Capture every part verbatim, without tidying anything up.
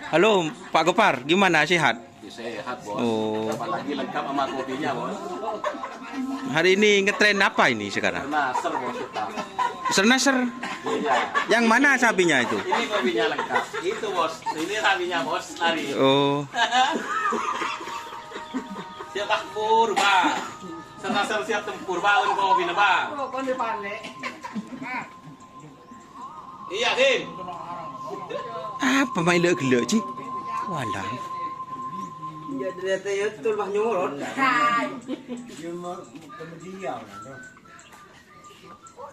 Halo, Pak Gopar, gimana, sehat? Ya, sehat, Bos. Oh. Apalagi lengkap sama kopinya, Bos. Hari ini ngetren apa ini sekarang? Nasr, Bos, kita. Nasr? Iya. Yang mana sapinya itu? Ini kopinya lengkap. Itu, Bos. Ini sapinya, Bos. Hari. Oh. Siap tempur, Pak. Nasr siap tempur, Pak. Ini kopinya, Pak. Iya, Din. Apa main gellâ'-gellâ', Ji? Walah.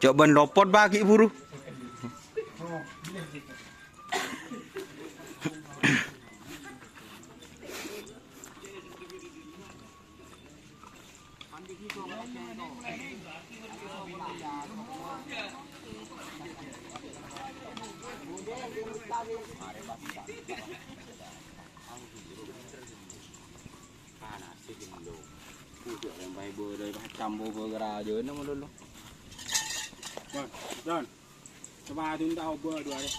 Cobâ lopot bâgi buru. Bâ', Don. Sapatuna ta' obâ duwâ arè.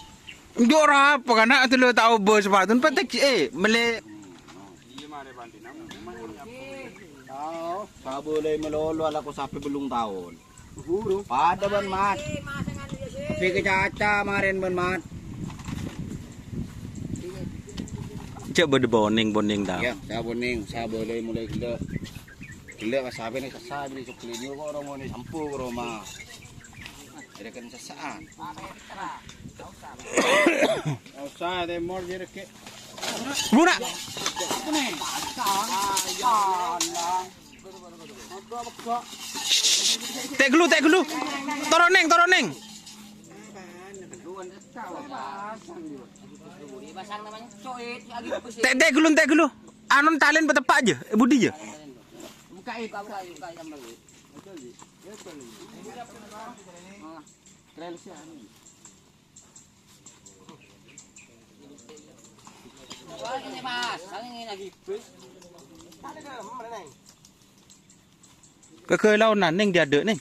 Enjâ' arapa kana' tèlo ta' obâ sapatuna, petek, eh, mellè. Iyâ, marè pantina. Tao, sabâlâi malolo alako sapè bellung taon. Buru. Padâ bân Mat. Pèkè caca marèn bân Mat. Cè' bâdâ bonèng-bonèng ta'? Iyâ, sabonèng, sabâlâi molaè ghellâ'. Ghellâ' ka sapèna sassa bâri' soklinyo kok romono sampo ka roma. Èrèken sassa'an. Osa, tèmor, jèrèkè. Buna. Tè' ghâllu, tè' ghâllu. Toronèng, toronèng. Tè', tè' ghâllu, tè' ghâllu. Anon talèn pateppa' jâ, è budi jâ. Kagâlaonna, Nèng, è adâ', Nèng.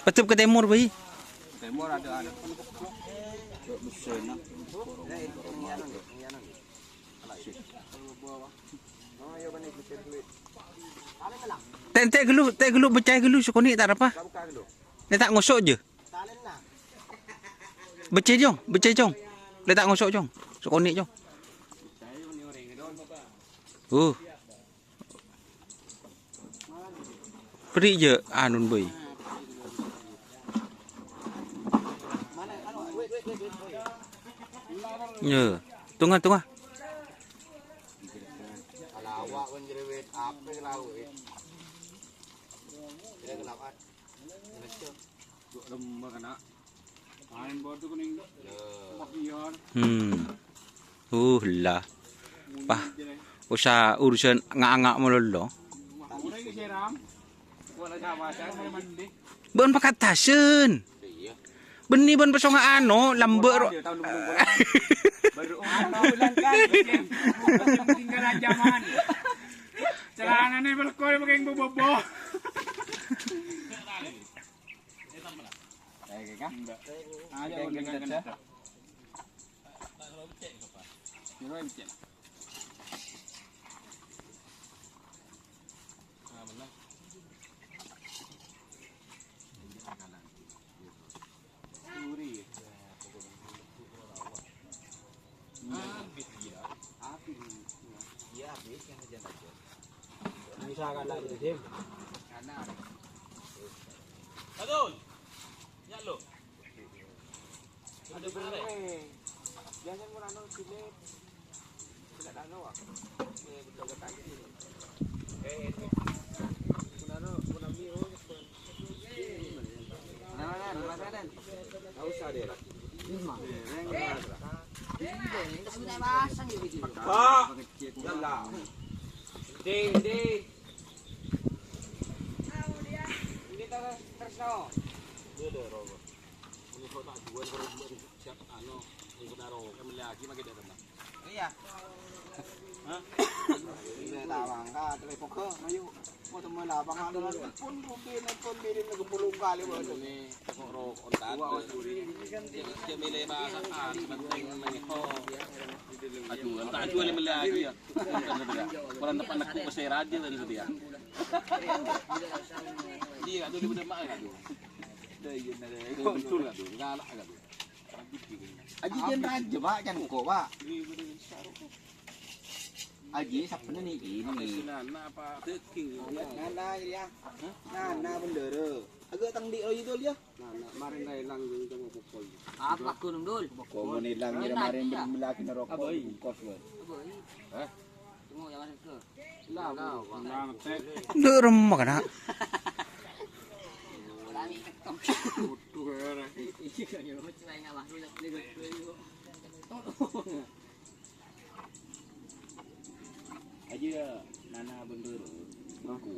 Pètep ka tèmor bhâi. Tèmor adâ, adâ. Tè', tè' ghâllu, tè' ghâllu, beccè ghâllu, sakonè' ta' arapa. Nè ta' ngoso' jâ. Beccè, Jong, beccè, Jong. Lè ta' ngoso', Jong. Sakonè', Jong. Uh. Bâri' jâ anun bhâi. Yâ, tonga, tonga. Hmm. Uh, la. Pah. Osa urusan nga'-anga' malolo. Bân pakattasân. Bânnè bân pasonga ano, lambâ' ro. Baru umur bulan kan, ketinggalan zaman. Celanane belko pakai bobo. Ayo, kan? Ayo, kan? Betul. Ada berapa? Jangan kurang dulu, sini. Siap, anu, engko' taro, kan melle lagi pakai dia, teman. Iya. Hah? Iya, tawang, Kak, telepon ke, ayo. Mau temen lapangan, telepon, pun, telepon, diri, nggak puluh kali, Bang. Ini, kok ro-, kontak. Wah, curi. Dia, dia milih bahasa, ah, penting, penting. Oh. Aduh, tak aduh, melle lagi, ya. Orang depan aku, saya raja dan setia. Iya, aduh, dia bener, Mak, aduh. Betul, aduh. Galak, aduh. Aji jân rajâ, Pak, can kok, Pak. Aji, sabbhân nèka, nèka. Nana, ya. Nana, bendera. Agak tang di royi dul, ya. Nana, marin dah hilang, jadi cuma pukul. Apa gunung dul? Komun hilang, ya, marin beli lagi nerokok, bungkus, Bang. Hah? Tunggu, ya, Mas, ke. Lah, lah, Bang. Ndak remma kana. Aja nana bendera, buku.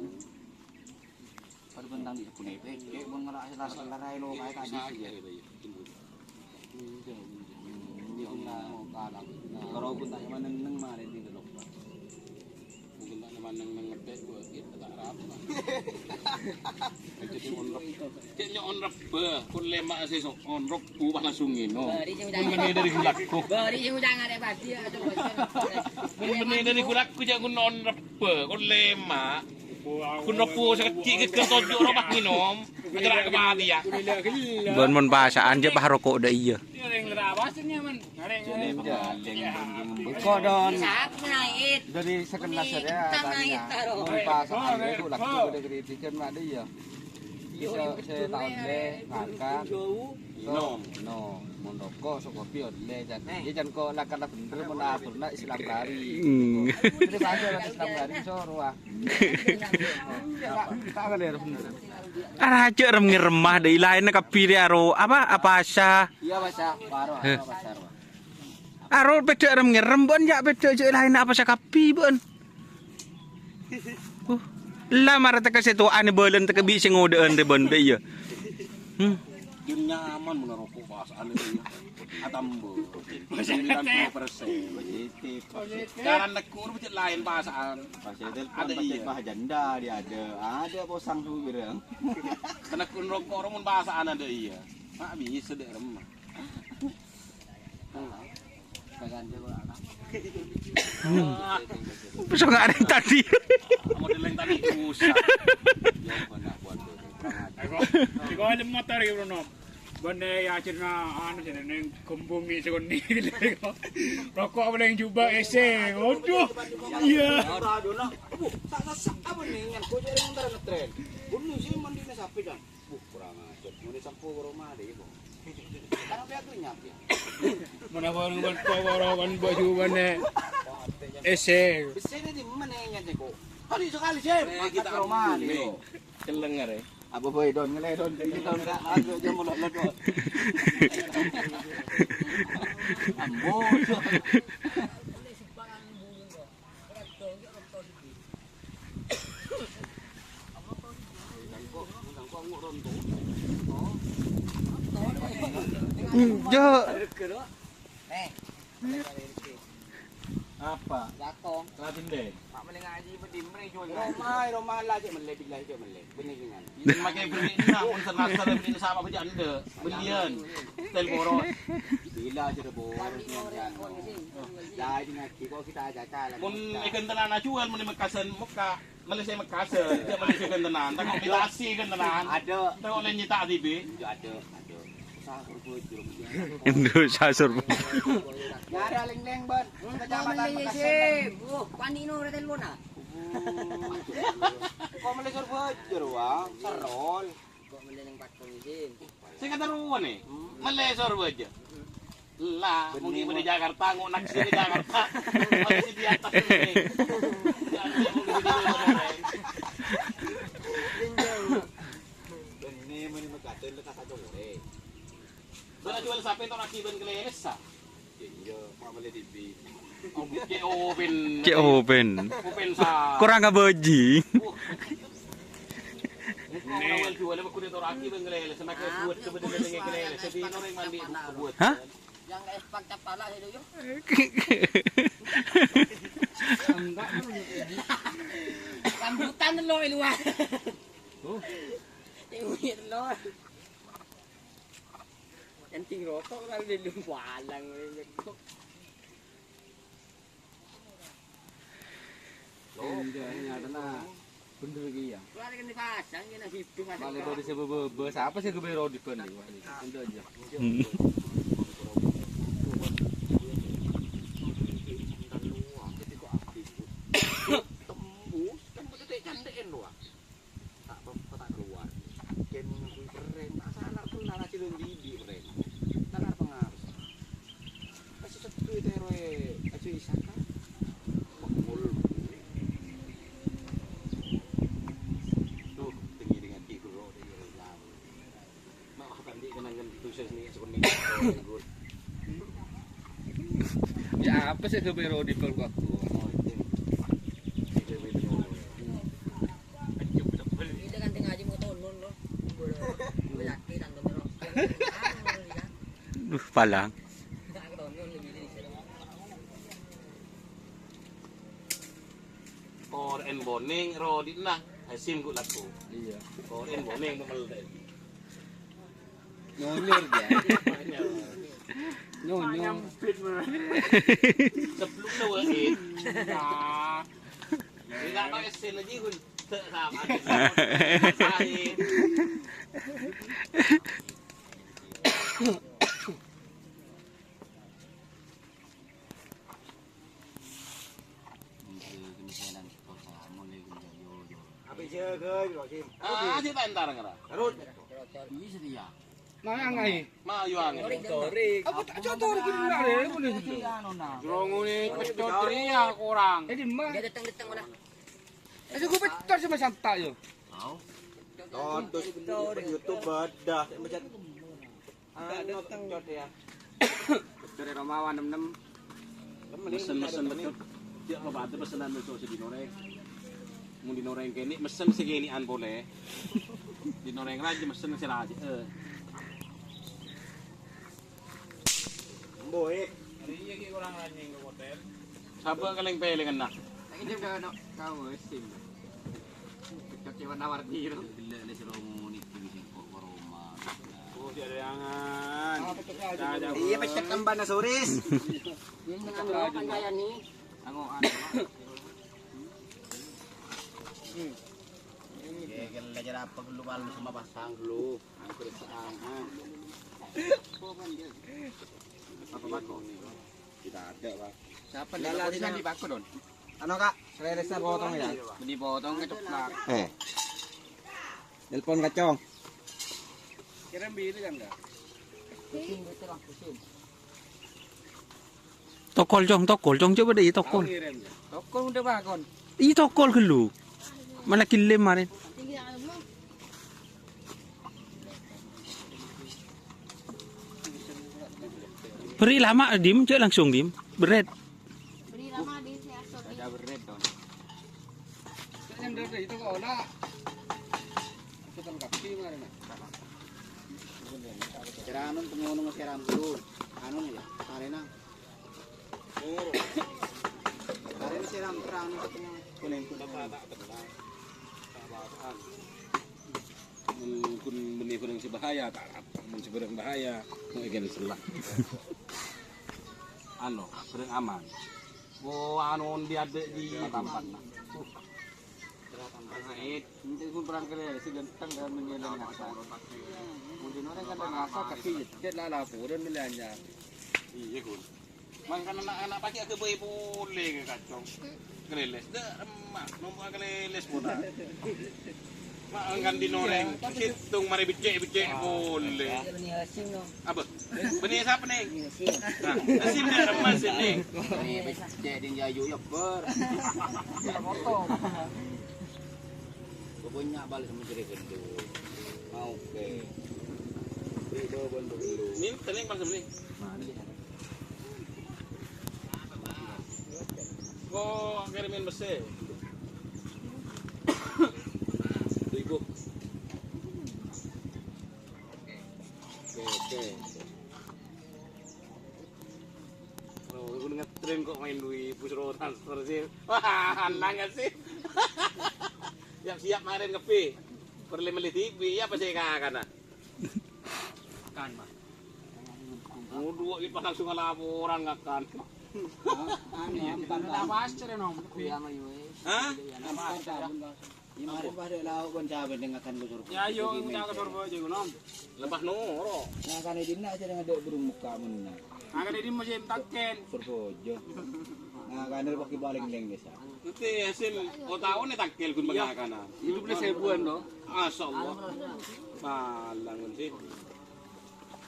Pada bentang di sepuluh peke, pun ngerak selar-selar aja lo kayak tadi. Iya, iya, iya. Iya, iya. Kalau pun tak neng-neng marin di dalam. Mungkin tak neng-neng ngetek gua, gitu, tak rapi. Jadi on rep-, cek nyok on rebbhâ, kon lema' sè so-, on rebbhu pas langsung ngèno. Bari sing ucang. Kon bânnè dâri ghulâ. Bari sing ucang arè padi, ya, terus. Kon bânnè dâri ghulâ, cek kon on rebbhâ, kon lema'. Kun rebbhu sakejjhi' ghegghel toju' rowa ngènom. Acara kematian. Bân mon pasa'an jâ' pas roko' dâ' iyâ. Kodon. Dari sekelas saja tanya. Mon pasa'an itu lagu pada kritikan mak dâ' iyâ. Bisa setaon le makan. No, no, mon roko' sok kopi olle, jan. Iyâ, jan kok lakar bendher mon aturna Islam bari. Hmm. Jadi bahasa Islam bari soro, ah. Arajâ' rem-ngeremmah dâ' ilaèna kabbhi rè aro apa, apa asa? Iya, Mas, ya. Waro, Heh. Apa pasar, Pak? Aro pèdhâ' rem-ngerem bân ya' pèdhâ' jâ' ilaèna apa sakabbhi bân. Uh. La mara tekka sè towana bâlân tekka bi' sè ngodâ'ân rè bân dâ' iyâ. Hmm. Jun nyaman mon roko' pasa'an itu ya. Atamba. Sembilan puluh persen. Positif. Cara negur becek lain pasa'an. Pas saya telepon, ada pas iya. Pas janda dia ada. Ada posang tuh bilang. Kena kun roko' romun pasa'an ada iya. Mak bisa dek remah. Bagan dia kok. Hmm. Bisa nggak ada yang tadi? Model yang tadi usah. Ya, banyak buat. Iko, iko lem motor ya, Bruno. Bân, eh, ya, akhirnya, anu, sih, neng gembung nih, sih, nih. Roko' apa yang coba, ese? Waduh. Iya. Ora, ora, ora. Bu, sak, sak, sak, apa nih? Yang kau jadi motor ngetren. Bunuh sih, mandi nih, sapi, kan? Bu, kurang ajar. Mau nih, sampo ke rumah deh, Bu. Karena pihak tuh nyampe. Mana baru kan, kau baru kan, baju mana? Ese. Bisa nih, di mana yang nyampe, kok? Tadi sekali, sih. Eh, kita ke rumah, nih. Nih. Keleng arè. Apa boy, Don? Ngelè, Don. Ini, Don, Kak. Aduh, dia mulai ledok. Ambo. Enggak. Apa? Gatong. Latinde. Mak mending ngaji, mending mending jual. Roma, Roma lah, cek mele, billahi, cek mele. Bener dengan. Ini pakai beli, nah, pun senasar beli sama aja anda. Belian. Tel boros. Bila sudah boros, ya, ya. Jadi ngaji, kok kita aja jalan. Pun ikan tenan jual, mending mekasan muka. Mele sè mekasan, cek mele sè gentenan. Takut imitasi gentenan. Ada. Takut lain nyetak tibi. Ada, ada. Sahur bujur. Indo sasur. Nyari leng-leng, Bon. Kecamatan Mekasan. Wah, panino udah telepon, ah. Kok mele sahur bujur, Wang? Serol. Kok mele neng patung izin? Sing katerrowan, eh. Mele sahur bujur. Lah, mungkin di Jakarta, ngonak sini Jakarta. Masih di atas ini. Ini meni mekaten lekas aja boleh. Sudah jual sapi atau lagi ben keleles, sa? Iya, Pak, boleh dibi. Oh, cek open. Cek open. Open, sa. Kurang abaji. Awal jual apa kudu toraki bang ngelele, semakin buat kebetulan dengan ngelele. Jadi orang mandi buat. Hah? Yang es pak capala itu yo. Rambutan lo di luar. Oh. Iwit lo. Kencing rokok kan di luar palang. Enjâ', nyatana bhender kèya. Malè bâdâ sè bâbâ, sapa sè ghâbây rodi bân nèko? Enjâ', enjâ'. Hmm. Tembus, kan bâdâ tè' candhâ'ân rowa. Ta' apa ta' kalowar. Kèng ngakui perrèn, ta' salah pun nara cilun dibi' perrèn. Ta' nara pengaruh. Pas seddhu tèroè aju Isaka. Pengul. Duh, tengi dengan tidur, oh, dia. Mak, makan di kenangan khusus nih, sekolah. Ya, apa sih ke Bero di Pemkot? Oh, iya. Itu kan tengah aja mau tonton, loh. Gue yakin, tante, loh. Duh, palang. Kor en boning, rodi na, asim gu laku. Iya. Kor en boning, memel deh. Nyonyor dia. Nyonyor. Sebelum lewat. Nah. Ini nggak tahu S C lagi, gue. Sama. Apa jaga, Ibrahim? Ah, si Tantar ngera. Terus. Ini setia. Nah, yang ngai. Ma, yuang. Apa tak contoh lagi, benar ya, boleh gitu. Jurong ini kecot dia kurang. Eh, di mana? Dia datang-datang mana? Eh, gue pecah sama santai, yo. Tahu. Tonton YouTube ada. Saya baca. Anu, cot ya. Dari Romawa enam enam. Mesen-mesen betul. Tiap apa ada pesanan betul sih di Noreng. Mun di Noreng kene mesen sih kene an boleh. Di Noreng raja mesen sih raja. Eh. Boy. Hari ini kurang ranying ke hotel. Sapa kaleng pelengan nah? Lagi dia udah nak kau sim. Kecewa nawar diri. Gila, gila, si Romo ni, tu bisa kok ke rumah. Oh, si ada jangan. Iya, pecet tambah nasuris. Ini ngambil makan saya ni. Tangok, anu. Hmm. Ya, kalau belajar apa dulu, Pak? Lu sama pasang dulu. Hampir setengah. Apa, Pak? Tidak ada, Pak. Siapa nih? Lah, lah, di sana, Pak, Don. Anu, Kak, saya resa potong ya. Beli potong ke ceplak. Eh. Telepon kacong. Kirim beli kan, Kak? Tokol, Cong, tokol, Cong, coba deh, tokol. Tokol udah bakon. Ih, tokol gelu. Mana kilim, Marin? Beri lama, Dim, cek langsung, Dim. Beret. Beri lama, Dim, saya suruh. Ada beret, Don. Saya nyender deh, itu kok, nak. Ikutan kaki, Marin, nak. Cara anu, pengunung seram dulu. Anu ya, Marin, nak. Arèna sè terang-terang. Kuning-kuning. Mun kun bânnè bârâng sè bahaya, ta' apa. Mun sè bârâng bahaya, mau ikan selah. Anu, bârâng aman. Oh, anu, di ada di tempat, nah. Ait, ente pun perang kere, si ganteng kan menyelam ngasa. Mungkin orang kan ngasa, tapi cek lah, lah, pura milih aja. Iya, Gun. Mangkana anak-anak pagi agak bayi pole ke kacong. Keleles, dah, emak, nompo keleles pun, ah. Mak, kan di noreng, situng mari becek-becek pole. Apa? Bânnè sapa, Nèng? Nah, Nasim dia emas, Nèng. Nih, becek din jayu ya, Ber. Pokoknya balik sama cerita gendut. Oke. Ini tenang, Bang, sebenarnya. Kok ngirimin besi? Ibu. Bersih. Wah, anang sih. Siap-siap marèn ngebbi. Perlu melli dibi, ya apa sih kakana? Kan, Pak. Uduh, itu langsung laporan ngakan. Anu, ampan, Pak. Apa aja deh, Nom? Iya, Mas, iya. Hah? Ampan, Pak. Iya, mari, Pak, dek lauk, pon cabe dengan ngakan ke Surabaya. Ya, yo, ngakan ke Surabaya, Nom. Lepas noro. Ngakan di dina aja dengan dek burung muka menang. Ngakan di dina masih taken. Surabaya. Ngakan di pakai baling-baling desa. Nanti ya, sim, otaknya tangkel gun pengakanan. Itu beli seribuan, no? Masya Allah. Malang, sih.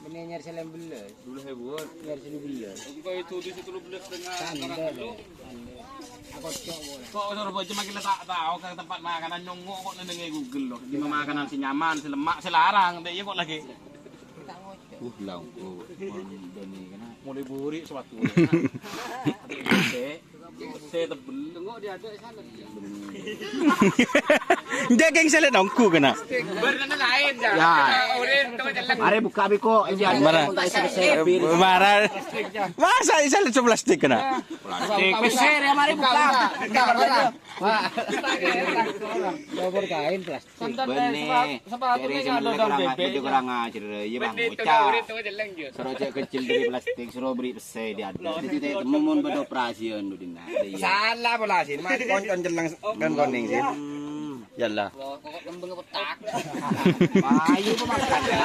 Bânnè nyarè sè lèm bellâs. Dua belas ribuan. Nyarè sè dua bellâs. Engko' itu di situ dua belas setengah. Sandal, sandal. Aku cok, boleh. Kok Surabaya makin tak tahu ke tempat makanan nyongo kok nengneng Google loh. Di makanan sè nyaman, sè lemak, sè larang, dek iya kok lagi. Uh, lah, engko' mon bânnè kena. Mulai buri sepatu. Sè tebbel. Tengok dia ada sana. Enjâ' kèng sè lè' nongku kèna. Berarti lain, ya. Ya. Urin, tengok jalan. Mari buka biko. Iya. Mara. Mara. Masa isal itu plastik kèna? Plastik. Besar ya, mari buka. Buka, buka. Wah. Nomor kain plastik. Bânnè. Sepatu, sepatu. Jari sè melle kurang ajar, kurang ajar. Iya, Bang. Bocah. Soro cè' kecil dari plastik, soro beri pèssè dia. Jadi, tè, mon bâdâ operasi, anu, Dina. Iya. Salah pola sih, mati koncon jellang kan koning sih. Hmm. Yallah. Loh, kok kembang petak? Ayo, kok makan ya?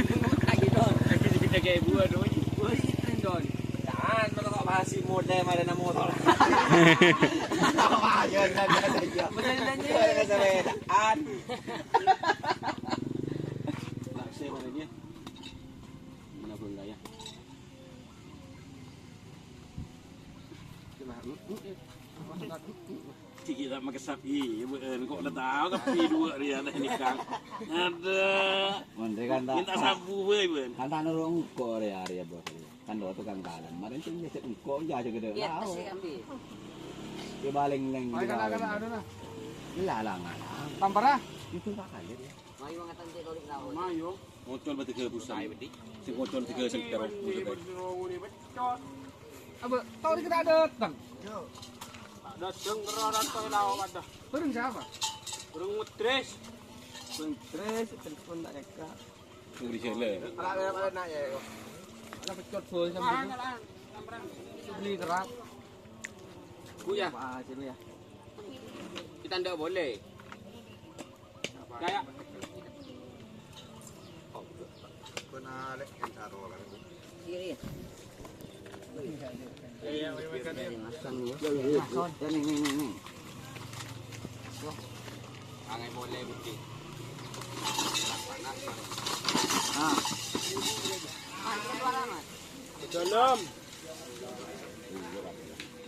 Petak gitu. Lagi kayak buah, doi. Woi, Don. Jangan, kok masih muda, mari nang motor. Ayo, jangan, jangan. Bener, bener. Ada sepedaan. Nak, saya mana dia? Mana belum kaya? Dikira makesap, iya, bâ'ân. Kok la tao kabbhi duwâ' rèya tèh nèka. Ada. Mon rè kan ta', minta sabu bhâi, bâ'ân. Kan ta' noro' engko' rè, arè, Bos. Kan do tukang kalan. Marèn sing ngèdhek engko', ya, aja gedhe. Iya, pèssè ambi'. Dia baling neng. Ayo, di kala-kala, bawah. Anu, nah. Iya, langan. Tampar, ah. Itu tak kaget, ya. Mayu ngatan cek kolik lawan. Mayu. Ngocol bâdâ gabus. Sing ngocol tiga sentero. Apa? Tau kita datang. Datang kerana toy lawan ada. Bareng siapa? Bareng Mudris. Mudris, telepon tak eka. Mudris ya, Le. Ada, ada, ada nak ya, kok. Ada pecot bol sambil itu. Beli kerap. Bu ya? Apa sih lu ya? Kita ndak boleh. Kayak Nih, nih, nih, nih. Angai boleh, Budi. Panas, panas. Ah. Dalam.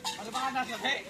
Ada panas ya, Bek?